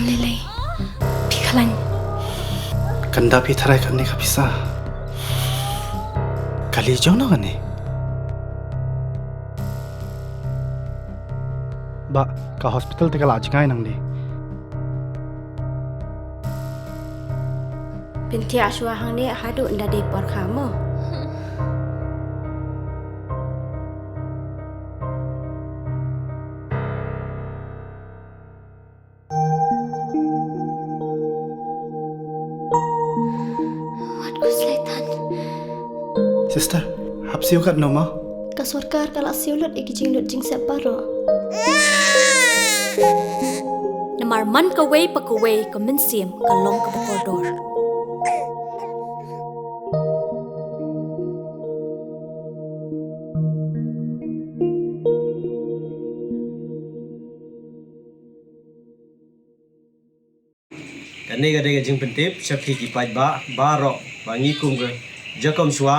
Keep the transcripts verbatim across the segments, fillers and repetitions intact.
Lei lei. Phi khlaiñ. Kan da phi tharai kane ka pisa. Kali jong no kane. Ba ka hospital te ka la jngai nangne. Pynthiah shuwa hangne haduh ynda dei por kha mo. Wat khuslai than. Sister, hap siew katno mo? Ka sorkar ka la siew lut ïa ki jinglut jingsep baroh. Namar man kawei pa kawei ka mynsiem ka long kaba kordor. Kane ka dei ka jingpyntip sha phi ki paidbah baroh ba ngi kum ka Jakom Shuwa,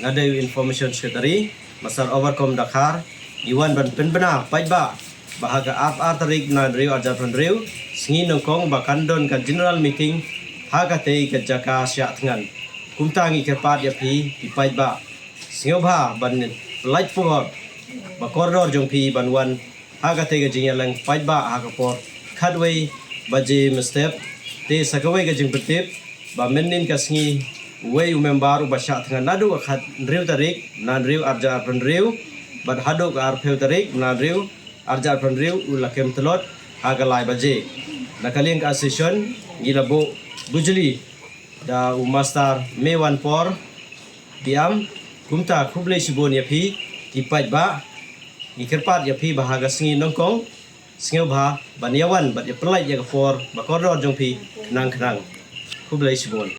nga dei u Information Secretary, Master Overcome Dakhar, ngi wan ban pynbna paidbah ba ha ka arphew ar tarik bnai hynriew arphew hynriew, sngi nyngkong ba kan don ka general meeting ha katei ka jaka Shiah Thngan. Kumta ngi kyrpad ïa phi ki paidbah, sngewbha ban pyllait por ba kordor jong phi ban wan ha katei ka jingïalang paidbah ha ka por khatwei baje mynstep. Te sa kawei ka jingpyntip ba mynnin ka sngi uwei u member uba shah thngan naduh ka khathynriew tarik bnai hynriew arhajar arphew hynriew bad haduh ka arphew tarik bnai hynriew arhajar arphew hynriew u la kem tlot ha ka lai baje. Na ka liang ka association ngi la buh bujli da u Master Mewanpor Biam. Kumta khublei shibun ïa phi ki paidbah. Ngi kyrpad ïa phi ba ha ka sngi nyngkong sngewbha ban ïa wan bad ïa pyllait ïa ka por ba kordor jong phi khnang khnang. Khublei shibun.